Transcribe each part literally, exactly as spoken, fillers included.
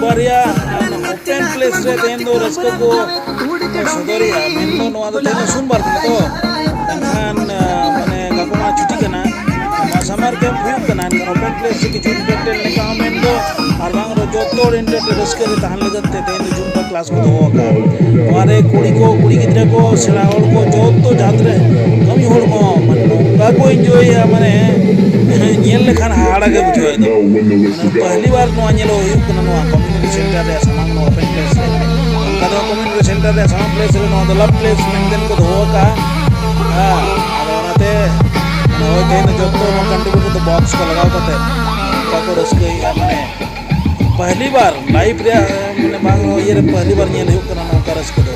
ᱱᱚᱣᱟ ᱨᱮᱭᱟᱜ open place ᱨᱮ ᱛᱮᱦᱮᱧ ᱫᱚ ᱨᱟᱹᱥᱠᱟᱹ ᱠᱚ ᱥᱚᱫᱚᱨᱮᱜᱼᱟ᱾ ᱢᱮᱱᱫᱚ ᱱᱚᱣᱟ ᱫᱚ ᱛᱮᱦᱮᱧ ᱫᱚ ᱥᱳᱢᱵᱟᱨ ᱠᱟᱱᱟ ᱛᱚ, ᱢᱮᱱᱠᱷᱟᱱ ᱢᱟᱱᱮ ᱜᱟᱯᱟ ᱢᱟ ᱪᱷᱩᱴᱤ ᱠᱟᱱᱟ᱾ ᱱᱚᱣᱟ ᱥᱟᱢᱟᱨ ᱠᱮᱢᱯ ᱦᱩᱭᱩᱜ ᱠᱟᱱᱟ, ᱮᱱᱠᱷᱟᱱ ᱳᱯᱮᱱ ᱯᱞᱮᱥ ᱨᱮ ᱠᱤᱪᱷᱩ ᱮᱱᱴᱟᱨᱴᱮᱱ ᱞᱮᱠᱟ ᱦᱚᱸ ᱢᱮᱱᱫᱚ, ᱟᱨ ᱵᱟᱝ ᱨᱮ ᱡᱚᱛᱚ ᱦᱚᱲ ᱮᱱᱴᱟᱨᱴᱮᱱ ᱨᱟᱹᱥᱠᱟᱹ ᱨᱮ ᱛᱟᱦᱮᱱ ᱞᱟᱹᱜᱤᱫ ᱛᱮ ᱛᱮᱦᱮᱧ ᱫᱚ ᱡᱩᱢᱵᱟ ᱠᱞᱟᱥ ᱠᱚ ᱫᱚᱦᱚ ᱟᱠᱟᱫᱼᱟ᱾ ᱱᱚᱣᱟ ᱨᱮ ᱠᱩᱲᱤ ᱠᱚ, ᱠᱩᱲᱤ ᱜᱤᱫᱽᱨᱟᱹ ᱠᱚ, ᱥᱮᱬᱟ ᱦᱚᱲ ᱠᱚ, ᱡᱚᱛᱚ ᱡᱟᱦᱟᱸ ᱛᱤᱱᱟᱹᱜ ᱠᱟᱹᱢᱤ ᱦᱚᱲ ᱠᱚ, ᱢᱟᱱᱮ ᱱᱚᱝᱠᱟ ᱠᱚ ᱮᱱᱡᱚᱭᱮᱜᱼᱟ, ᱢᱟᱱᱮ ᱧᱮᱞ ᱞᱮᱠᱷᱟᱱ ᱦᱟᱦᱟᱲᱟ ᱜᱮ ᱵᱩᱡᱷᱟᱹᱣ ᱮᱫᱟ᱾ ᱢᱟᱱᱮ ᱯᱟᱦᱞᱤ ᱵᱟᱨ ᱱᱚᱣᱟ ᱧᱮᱞᱚᱜ ᱦᱩᱭᱩᱜ ᱠᱟᱱᱟ ᱱᱚᱣᱟ ᱠᱚᱢᱤᱭᱩᱱᱤᱴᱤ ᱥᱮᱱᱴᱟᱨ ᱨᱮᱭᱟᱜ ᱥᱟᱢᱟᱝ ᱱᱚᱣᱟ ᱳᱯᱮᱱ ᱯᱞᱮᱥ ᱨᱮ᱾ ᱚᱱᱠᱟ ᱫᱚ ᱠᱚᱢᱤᱭᱩᱱᱤᱴᱤ ᱥᱮᱱᱴᱟᱨ ᱨᱮᱭᱟᱜ ᱥᱟᱢᱟᱝ ᱯᱞᱮᱥ ᱨᱮ ᱱᱚᱣᱟ ᱫᱚ ᱞᱟᱵᱷ ᱯᱞᱮᱥ ᱢᱮᱱᱛᱮ ᱠᱚ ᱫᱚᱦᱚ ᱟᱠᱟᱫᱼᱟ᱾ ᱦᱮᱸ, ᱟᱫᱚ ᱚᱱᱟᱛᱮ ᱱᱚᱜᱼᱚᱭ ᱛᱮᱦᱮᱧ ᱫᱚ ᱡᱚᱛᱚ ᱱᱚᱣᱟ ᱠᱟᱱᱴᱤ ᱠᱚᱫᱚ ᱵᱚᱠᱥ ᱠᱚ ᱞᱟᱜᱟᱣ ᱠᱟᱛᱮ ᱱᱚᱝᱠᱟ ᱠᱚ ᱨᱟᱹᱥᱠᱟᱹᱭᱮᱫᱼᱟ, ᱢᱟᱱᱮ ᱯᱟᱦᱞᱤ ᱵᱟᱨ ᱞᱟᱭᱤᱯᱷ ᱨᱮᱭᱟᱜ, ᱢᱟᱱᱮ ᱵᱟᱝ ᱤᱭᱟᱹ ᱨᱮ ᱯᱟᱦᱞᱤ ᱵᱟᱨ ᱧᱮᱞ ᱦᱩᱭᱩᱜ ᱠᱟᱱᱟ ᱱᱚᱝᱠᱟ ᱨᱟᱹᱥᱠᱟᱹ ᱫᱚ᱾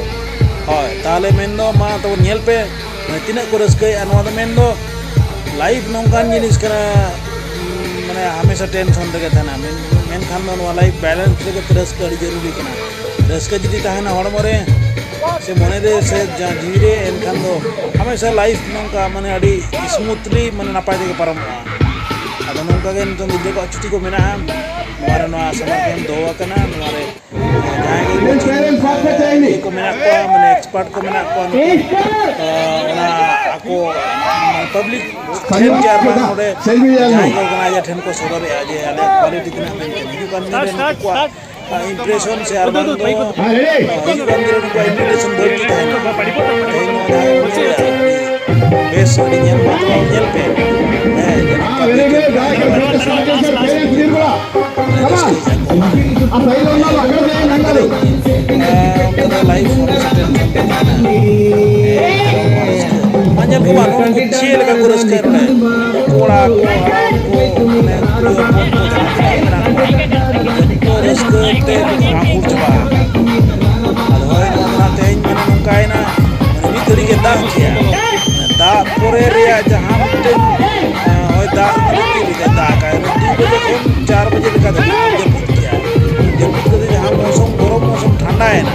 ᱦᱳᱭ, ᱛᱟᱦᱚᱞᱮ ᱢᱮᱱᱫᱚ ᱢᱟ ᱛᱟᱵᱚᱱ ᱧᱮᱞ ᱯᱮ, ᱢᱟᱱᱮ ᱛᱤᱱᱟᱹᱜ ᱠᱚ ᱨᱟᱹᱥᱠᱟᱹᱭᱮᱫᱼᱟ᱾ ᱱᱚᱣᱟ ᱫᱚ ᱢᱮᱱᱫᱚ ᱞᱟᱭᱤᱯᱷ ᱱᱚᱝᱠᱟᱱ ᱡᱤᱱᱤᱥ ᱠᱟᱱᱟ, ᱢᱟᱱᱮ ᱦᱟᱢᱮᱥᱟ ᱴᱮᱱᱥᱚᱱ ᱨᱮᱜᱮ ᱛᱟᱦᱮᱱᱟ᱾ ᱢᱮᱱ-, ᱢᱮᱱᱠᱷᱟᱱ ᱫᱚ ᱱᱚᱣᱟ ᱞᱟᱭᱤᱯᱷ ᱵᱮᱞᱮᱱᱥ ᱨᱮᱜᱮ ᱨᱟᱹᱥᱠᱟᱹ ᱟᱹᱰᱤ ᱡᱟᱹᱨᱩᱨᱤ ᱠᱟᱱᱟ᱾ ᱨᱟᱹᱥᱠᱟᱹ ᱡᱩᱫᱤ ᱛᱟᱦᱮᱱᱟ ᱦᱚᱲᱢᱚ ᱨᱮ, ᱥᱮ ᱢᱚᱱᱮ ᱨᱮ, ᱥᱮ ᱡᱟ-, ᱡᱤᱣᱤ ᱨᱮ, ᱮᱱᱠᱷᱟᱱ ᱫᱚ ᱦᱟᱢᱮᱥᱟ ᱞᱟᱭᱤᱯᱷ ᱱᱚᱝᱠᱟ ᱢᱟᱱᱮ ᱟᱹᱰᱤ ᱥᱢᱩᱛᱷᱞᱤ, ᱢᱟᱱᱮ ᱱᱟᱯᱟᱭ ᱛᱮᱜᱮ ᱯᱟᱨᱚᱢᱚᱜᱼᱟ᱾ ᱟᱫᱚ ᱱᱚᱝᱠᱟ ᱜᱮ ᱱᱤᱛᱚᱝ ᱜᱤᱫᱽᱨᱟᱹ ᱠᱚᱣᱟᱜ ᱪᱷᱩᱴᱤ ᱠᱚ ᱢᱮᱱᱟᱜᱼᱟ, ᱱᱚᱣᱟ ᱨᱮ ᱱᱚᱣᱟ ᱥᱟᱢᱟᱨ ᱠᱮᱢᱯ ᱫᱚᱦᱚ ᱟᱠᱟᱱᱟ᱾ ᱱᱚᱣᱟ ᱨᱮ ᱡᱟᱦᱟᱸᱭ ᱜᱮ ᱠᱳᱪᱤᱝ ᱤᱭᱟᱹ ᱠᱚ ᱢᱮᱱᱟᱜ ᱠᱚᱣᱟ, ᱢᱟᱱᱮ ᱮᱠᱥᱯᱟᱨᱴ ᱠᱚ ᱢᱮᱱᱟᱜ ᱠᱚᱣᱟ, ᱱᱩᱠᱩ, ᱟᱸ, ᱚᱱᱟ ᱟᱠᱚ, ᱢᱟᱱᱮ ᱯᱟᱵᱽᱞᱤᱠ ᱴᱷᱮᱱ ᱡᱮ ᱟᱨ ᱵᱟᱝ ᱱᱚᱰᱮ ᱡᱟᱦᱟᱸᱭ ᱠᱚ ᱚᱨᱜᱟᱱᱟᱭᱡᱟᱨ ᱴᱷᱮᱱ ᱠᱚ ᱥᱚᱫᱚᱨᱮᱜᱼᱟ ᱡᱮ ᱟᱞᱮᱭᱟᱜ ᱠᱣᱟᱞᱤᱴᱤ ᱛᱤᱱᱟᱹᱜ ᱢᱮᱱᱛᱮ᱾ ᱦᱤᱡᱩᱜ ᱠᱟᱱ ᱫᱤᱱ ᱨᱮ ᱱᱩᱠᱩ ᱠᱚᱣᱟᱜ ᱤᱢᱯᱨᱮᱥᱚᱱ ᱥᱮ ᱟᱨ ᱵᱟᱝ ᱫᱚ ᱦᱤᱡᱩᱜ ᱠᱟᱱ ᱫᱤᱱ ᱨᱮ ᱱᱩᱠᱩᱣᱟᱜ ᱤᱢᱯᱨᱮᱥᱚᱱ ᱵᱟᱹᱲᱛᱤ ᱛᱟᱦᱮᱱᱟ᱾ ᱛᱮᱦᱮᱧ ᱱᱚᱣᱟ ᱡᱟᱦᱟᱸ ᱠᱚ ᱧᱮᱞᱮᱜᱼᱟ, ᱵᱮᱥ ᱟᱹᱰᱤ ᱧᱮᱞ ᱢᱟ ᱛᱚ ᱧᱮᱞ ᱯᱮ᱾ ᱦᱮᱸ, ᱡᱮ ᱱᱚᱝᱠᱟ ᱵᱷᱤᱰᱤᱭᱳ ᱠᱚ ᱧᱮᱞ ᱵᱟᱲᱟ ᱠᱟᱛᱮ ᱨᱟᱹᱥᱠᱟᱹ ᱧᱟᱢ ᱠᱚ᱾ ᱚᱱᱠᱟ ᱫᱚ ᱞᱟᱭᱤᱵᱷ ᱦᱚᱸ ᱥᱮᱴᱮᱨ ᱧᱟᱢ ᱠᱚ ᱛᱟᱦᱮᱱᱟ᱾ ᱦᱮᱸ, ᱟᱨ ᱚᱱᱟ ᱨᱟᱹᱥᱠᱟᱹ ᱢᱟ ᱧᱮᱞ ᱠᱚ ᱵᱟᱝ, ᱱᱚᱰᱮ ᱠᱚ ᱪᱮᱫ ᱞᱮᱠᱟ ᱠᱚ ᱨᱟᱹᱥᱠᱟᱹᱭᱟ ᱱᱚᱰᱮ᱾ ᱠᱚᱲᱟ ᱠᱚ, ᱦᱟᱲᱟᱢ ᱠᱚ, ᱢᱟᱱᱮ ᱠᱩᱲᱤ ᱦᱚᱯᱚᱱ ᱠᱚ, ᱡᱟᱦᱟᱸ ᱛᱤᱱᱟᱹᱜ ᱢᱮᱱᱟᱜ ᱠᱚᱣᱟ, ᱡᱚᱛᱚ ᱨᱟᱹᱥᱠᱟᱹ ᱛᱮ ᱠᱚ ᱢᱟᱠᱩᱲ ᱪᱟᱵᱟᱜᱼᱟ᱾ ᱟᱫᱚ ᱦᱳᱭ, ᱱᱚᱣᱟ ᱫᱚ ᱱᱟᱜ ᱛᱮᱦᱮᱧ ᱢᱟᱱᱮ ᱱᱚᱝᱠᱟᱭᱮᱱᱟ, ᱢᱟᱱᱮ ᱢᱤᱫ ᱜᱷᱟᱹᱲᱤ ᱜᱮ ᱫᱟᱜ ᱠᱮᱜᱼᱟ᱾ ᱫᱟᱜ ᱯᱚᱨᱮ ᱨᱮᱭᱟᱜ ᱡᱟᱦᱟᱸ ᱢᱤᱫᱴᱮᱱ, ᱟᱸ, ᱦᱚᱭ ᱫᱟᱜ ᱨᱤᱢᱤᱞ ᱞᱮᱠᱟ ᱫᱟᱜᱟᱭ, ᱫᱩ ᱵᱟᱡᱮ ᱠᱷᱚᱱ ᱪᱟᱨ ᱵᱟᱡᱮ ᱞᱮᱠᱟ ᱫᱷᱟᱹᱵᱤᱡ ᱡᱟᱹᱯᱩᱫ ᱠᱮᱜᱼᱟ᱾ ᱡᱟᱹᱯᱩᱫ ᱠᱟᱛᱮ ᱡᱟᱦᱟᱸ ᱢᱳᱥᱚᱢ, ᱜᱚᱨᱚᱢ ᱢᱳᱥᱚᱢ ᱴᱷᱟᱱᱰᱟᱭᱮᱱᱟ,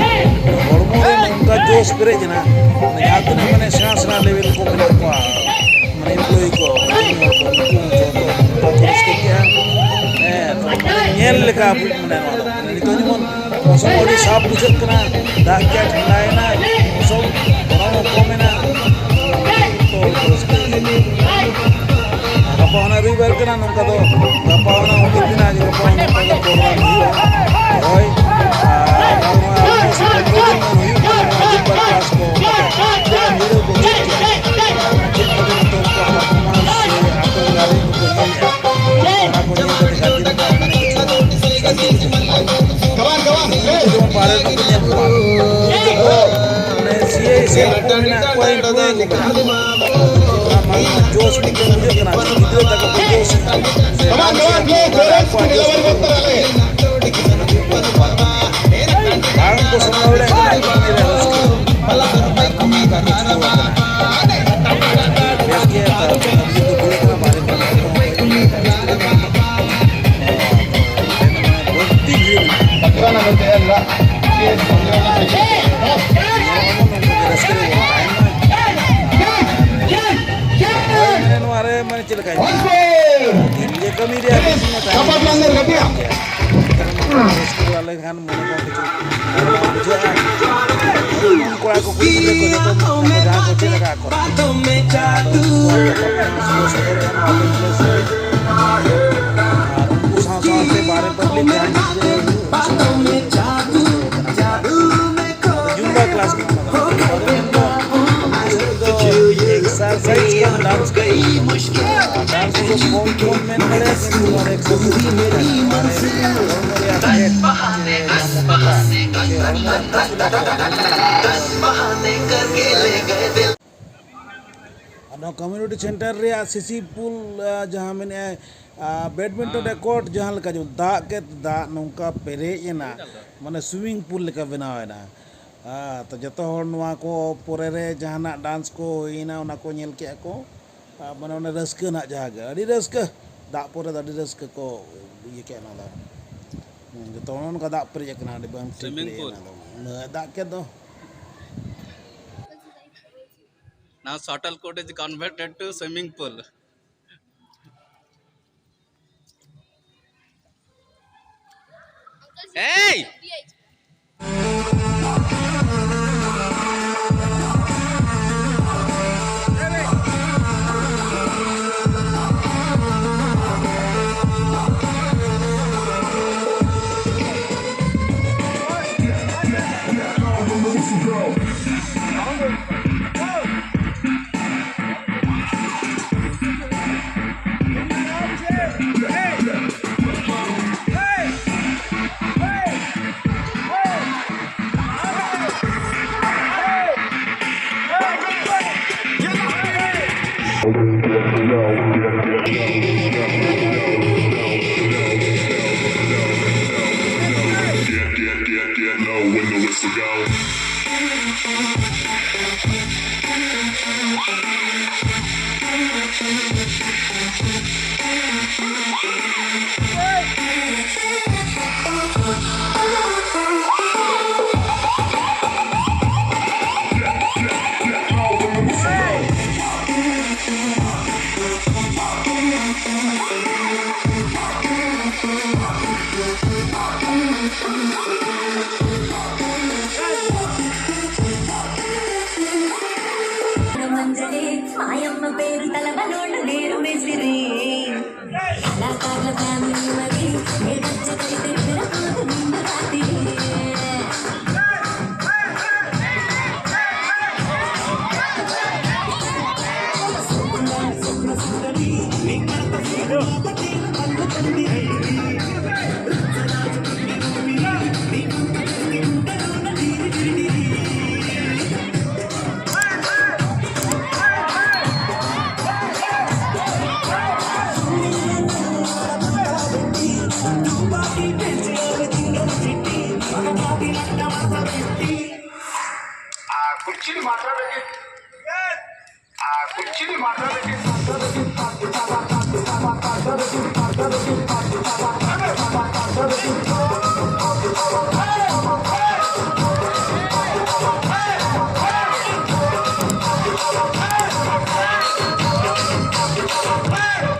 ᱦᱚᱲᱢᱚ ᱨᱮ ᱱᱚᱝᱠᱟ ᱡᱳᱥ ᱯᱮᱨᱮᱡ ᱮᱱᱟ, ᱢᱟᱱᱮ ᱡᱟᱦᱟᱸ ᱛᱤᱱᱟᱹᱜ ᱢᱟᱱᱮ ᱥᱮᱬᱟ ᱥᱮᱬᱟ ᱞᱮᱵᱮᱞ ᱠᱚ ᱢᱮᱱᱟᱜ ᱠᱚᱣᱟ, ᱢᱟᱱᱮ ᱮᱢᱯᱞᱚᱭᱤ ᱠᱚ, ᱩᱱᱠᱩ ᱦᱚᱸ ᱡᱚᱛᱚ ᱱᱚᱝᱠᱟ ᱠᱚ ᱨᱟᱹᱥᱠᱟᱹ ᱠᱮᱜᱼᱟ᱾ ᱦᱮᱸ, ᱛᱚ ᱢᱟᱱᱮ ᱧᱮᱞ ᱞᱮᱠᱟ ᱢᱟᱱᱮ ᱱᱚᱣᱟ ᱫᱚ, ᱢᱟᱱᱮ ᱡᱮᱢᱚᱱ ᱢᱳᱥᱚᱢ ᱟᱹᱰᱤ ᱥᱟᱯᱷ ᱵᱩᱡᱷᱟᱹᱜ ᱠᱟᱱᱟ, ᱫᱟᱜ ᱠᱮᱫ ᱴᱷᱟᱱᱰᱟᱭᱮᱱᱟ, ᱢᱳᱥᱚᱢ ᱜᱚᱨᱚᱢ ᱦᱚᱸ ᱠᱚᱢᱮᱱᱟ᱾ ᱛᱚ ᱨᱟᱹᱥᱠᱟᱹ ᱜᱮ᱾ ᱜᱟᱯᱟ ᱦᱚᱸ ᱱᱟᱜ ᱨᱚᱵᱤᱵᱟᱨ ᱠᱟᱱᱟ, ᱱᱚᱝᱠᱟ ᱫᱚ ᱜᱟᱯᱟ ᱦᱚᱸ ᱱᱟᱜ ᱩᱢᱤᱫ ᱢᱮᱱᱟᱜᱼᱟ ᱡᱮ ᱜᱟᱯᱟ ᱦᱚᱸ ᱱᱚᱝᱠᱟ ᱜᱮ ᱯᱨᱳᱜᱨᱟᱢ ᱦᱩᱭᱩᱜᱼᱟ᱾ ᱦᱳᱭ, ᱟᱨ ᱱᱚᱣᱟ ᱯᱚᱱᱨᱚ ᱫᱤᱱ ᱜᱟᱱ ᱦᱩᱭᱩᱜ ᱠᱟᱱᱟ, ᱱᱚᱣᱟ ᱡᱩᱢᱵᱟ ᱠᱞᱟᱥ ᱠᱚ ᱠᱟᱛᱮ ᱜᱤᱫᱽᱨᱟᱹ ᱠᱚ ᱪᱮᱫ ᱪᱮᱫ ᱪᱮᱫ ᱠᱚ ᱱᱤᱛᱚᱜ ᱩᱱᱠᱩᱣᱟᱜ performance ᱥᱮ ᱟᱠᱚ ᱜᱟᱨᱡᱮᱱ ᱠᱚᱠᱚ ᱧᱮᱞᱮᱫᱼᱟ, ᱚᱱᱟ ᱠᱚ ᱧᱮᱞ ᱠᱟᱛᱮ ᱜᱟᱨᱡᱮᱱ ᱠᱚᱣᱟᱜ ᱢᱚᱱᱮ ᱠᱤᱪᱷᱩ ᱥᱟᱱᱛᱤ ᱵᱩᱡᱷᱟᱹᱜ ᱠᱟᱱᱟ᱾ ᱡᱮᱢᱚᱱ ᱵᱟᱦᱨᱮ ᱨᱮᱱ ᱠᱚ ᱧᱮᱞ ᱠᱚᱣᱟ, ᱩᱱᱠᱩ ᱫᱚ ᱢᱟᱱᱮ ᱥᱤ ᱟᱭ ᱥᱮ ᱩᱱᱠᱩ ᱢᱮᱱᱟᱜ ᱠᱚᱣᱟ, employee ᱠᱚ ᱢᱮᱱᱟᱜ ᱠᱚᱣᱟ᱾ ᱚᱱᱟ ᱵᱟᱝ ᱡᱳᱥ ᱢᱤᱫᱴᱮᱱ ᱵᱩᱡᱷᱟᱹᱜ ᱠᱟᱱᱟ, ᱜᱤᱫᱽᱨᱟᱹ ᱛᱟᱠᱚ ᱠᱚ ᱡᱳᱥ ᱮᱱᱟ᱾ ᱥᱮ ᱵᱟᱝ ᱥᱮ ᱟᱠᱚᱣᱟᱜ ᱡᱳᱥ ᱵᱟᱝ ᱠᱚ ᱥᱟᱢᱵᱲᱟᱣ ᱫᱟᱲᱮᱭᱟᱜ ᱠᱟᱱᱟ, ᱠᱟᱹᱢᱤ ᱨᱮ ᱨᱟᱹᱥᱠᱟᱹ᱾ ᱟᱨ ᱱᱚᱝᱠᱟ ᱠᱚ ᱪᱷᱩᱴᱟᱹᱣ ᱟᱠᱟᱱᱟ᱾ ᱵᱮᱥ ᱜᱮ, ᱛᱟᱦᱚᱞᱮ ᱟᱹᱰᱤ ᱡᱳᱨ ᱠᱚ ᱵᱷᱤᱲ ᱠᱟᱱᱟ, ᱵᱟᱦᱨᱮ ᱠᱚᱨᱮ ᱠᱚ ᱵᱟᱹᱲᱛᱤ ᱵᱷᱤᱲ ᱢᱮᱱᱟᱜᱼᱟ᱾ ᱨᱟᱹᱥᱠᱟᱹ ᱨᱮ ᱵᱚᱱ ᱛᱟᱦᱮᱱ ᱢᱟ᱾ ᱦᱳᱭ, ᱢᱟᱱᱮ ᱱᱚᱣᱟ ᱨᱮ ᱢᱟᱱᱮ ᱪᱮᱫ ᱞᱮᱠᱟ ᱤᱧ ᱠᱟᱹᱢᱤ ᱨᱮᱭᱟᱜ ᱵᱤᱡᱤ ᱢᱮ ᱛᱟᱦᱮᱱ ᱢᱟ᱾ ᱨᱟᱹᱥᱠᱟᱹ ᱵᱟᱲᱟ ᱞᱮᱱᱠᱷᱟᱱ ᱢᱚᱱᱮ ᱠᱚ ᱠᱤᱪᱷᱩ ᱵᱩᱡᱷᱟᱹᱜᱼᱟ᱾ ᱠᱚᱲᱟ ᱠᱚ ᱠᱩᱲᱤ ᱜᱤᱫᱽᱨᱟᱹ ᱠᱚ ᱡᱚᱛᱚ ᱡᱟᱦᱟᱸ ᱠᱚ ᱪᱮᱫ ᱟᱠᱟᱫ ᱠᱚ, ᱟᱫᱚ ᱩᱱᱠᱩᱣᱟᱜ performance ᱠᱚ ᱥᱚᱫᱚᱨᱮᱜᱼᱟ ᱱᱚᱣᱟ ᱯᱞᱮ ᱥᱮ᱾ ᱟᱨ ᱩᱱᱠᱩ ᱥᱟᱶ ᱥᱟᱶᱛᱮ ᱵᱟᱦᱨᱮ public ᱡᱟᱦᱟᱸᱭ ᱜᱤᱫᱽᱨᱟᱹ ᱦᱩᱭᱩᱜ ᱠᱟᱱᱟ, ᱡᱩᱢᱵᱟ ᱠᱞᱟᱥ ᱠᱟᱱᱟ᱾ ᱟᱫᱚ ᱢᱮᱱᱫᱚ ᱩᱱᱠᱩ ᱥᱚᱢᱚᱭ ᱫᱚ exercise ᱠᱟᱱᱟ, dance ᱠᱟᱱᱟ᱾ Dance ᱫᱚ ᱠᱚᱢ ᱠᱚᱢ ᱢᱮᱱ ᱫᱟᱲᱮᱭᱟᱜᱼᱟ, ᱠᱤᱱᱛᱩ ᱱᱚᱣᱟ ᱨᱮ exercise ᱦᱚᱲᱢᱚ ᱨᱮᱭᱟᱜ fat ᱥᱮ ᱦᱚᱲᱢᱚ ᱨᱮᱭᱟᱜ ᱯᱩᱥᱨᱤ ᱠᱚ ᱟᱨ ᱱᱚᱣᱟ community center ᱨᱮᱭᱟᱜ ᱥᱤᱥᱤ ᱯᱩᱞ, ᱟ, ᱡᱟᱦᱟᱸ ᱢᱮᱱᱮᱜᱼᱟᱭ, ᱟ, badminton court ᱡᱟᱦᱟᱸ ᱞᱮᱠᱟ ᱡᱮᱢᱚᱱ ᱫᱟᱜ ᱠᱮᱫ, ᱫᱟᱜ ᱱᱚᱝᱠᱟ ᱯᱮᱨᱮᱡ ᱮᱱᱟ, ᱢᱟᱱᱮ swimming pool ᱞᱮᱠᱟ ᱵᱮᱱᱟᱣ ᱮᱱᱟ᱾ ᱟ, ᱛᱚ ᱡᱚᱛᱚ ᱦᱚᱲ ᱱᱚᱣᱟ ᱠᱚ ᱯᱚᱨᱮ ᱨᱮ ᱡᱟᱦᱟᱱᱟᱜ dance ᱠᱚ ᱦᱩᱭᱱᱟ, ᱚᱱᱟ ᱠᱚ ᱧᱮᱞ ᱠᱮᱜᱼᱟ ᱠᱚ᱾ ᱟ, ᱢᱟᱱᱮ ᱚᱱᱮ ᱨᱟᱹᱥᱠᱟᱹ ᱨᱮᱱᱟᱜ ᱡᱟᱦᱟᱸ ᱜᱮ, ᱟᱹᱰᱤ ᱨᱟᱹᱥᱠᱟᱹ, ᱫᱟᱜ ᱯᱚᱨᱮ ᱫᱚ ᱟᱹᱰᱤ ᱨᱟᱹᱥᱠᱟᱹ ᱠᱚ ᱤᱭᱟᱹ ᱠᱮᱜᱼᱟ ᱚᱱᱟ ᱫᱚ᱾ ᱦᱩᱸ, ᱡᱚᱛᱚ ᱦᱚᱲ ᱱᱚᱝᱠᱟ ᱫᱟᱜ ᱯᱮᱨᱮᱡ ᱟᱠᱟᱱᱟ, ᱟᱹᱰᱤ ᱵᱟᱝ ᱴᱷᱤᱠ swimming ᱞᱟᱹᱭ pool᱾ ᱚᱱᱟ ᱫᱚ᱾ ᱩᱱᱟᱹᱜ ᱫᱟᱜ ᱠᱮᱫ ᱫᱚ᱾ Now shuttle court is converted to swimming pool. Hey! మంజరి మాయమ్మ పేరు తలవనోడు నేను మిసిరి. కళాకారుల family మరి, ఏ గచ్చ కైతే నిండు రాత్రి. ఆ కుర్చీని మాత్రమే, ఆ కుర్చీని మాత్రమే